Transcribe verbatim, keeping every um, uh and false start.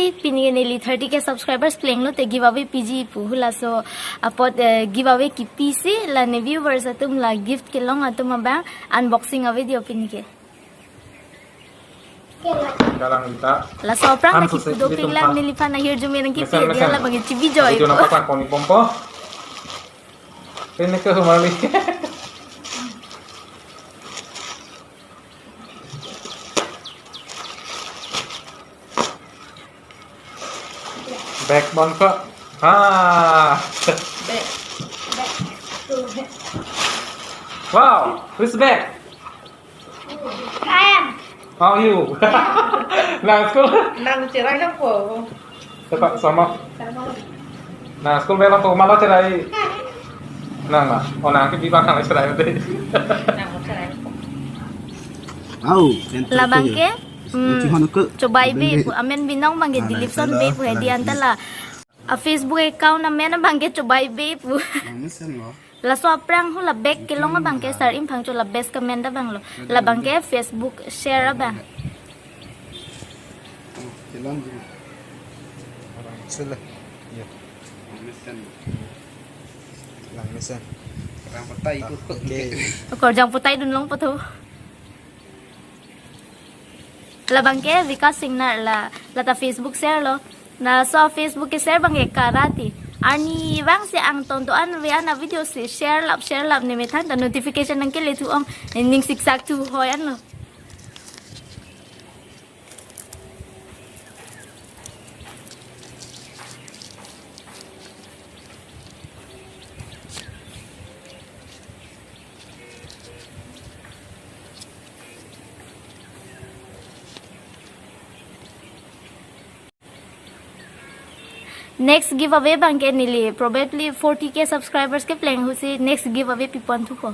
Pini ke neli thirty K subscribers plenglo te giveaway piji pu, halaso apot, eh, giveaway kipisi la ne viewers atum la gift kelong atum abang unboxing a-video pini ke. Kalang kita. Laso aphrang han laki sose dopik lang neliphan ahirjume nangkepi mesen, dia mesen. Labang ke chibi joy. Video nampak koni pompo. Ini ke humali. Bag bon ko. Ah. Bag. Bag. Wow, who's bag? I am. How are you? Nang school? Nang cherai lang po. Tepat sama. Sama. Nang school bag lang po, mana cherai? Nang ma? Oh, nang ke bibang nang cherai dei. Nang cherai lang po. Au, labang ke? Hmm. Chobai be pu, amen binong abang ke Dilipson Bey pu, hedi anta la a-Facebook account amen abang ke Chobai be pu. Laso aphrang hu la bag kelong abang ke sar imphang cho la best comment abang lo. Labang ke Facebook share abang. Sila. Lang mesen. Rang patai ikut. Oke. Korjang patai dun long po thu. Labang ke Vikas Singnar la, lata Facebook share lo. Laso Facebook ke share abang ke karati. Arnivang si angton to an ve an a-video si share lap, share lap ne methang ta notification nangkele thu ong, ning siksak thu hoi an lo. Next giveaway abang ke neli probably forty K subscribers kepleng husi next giveaway pipon thu ko.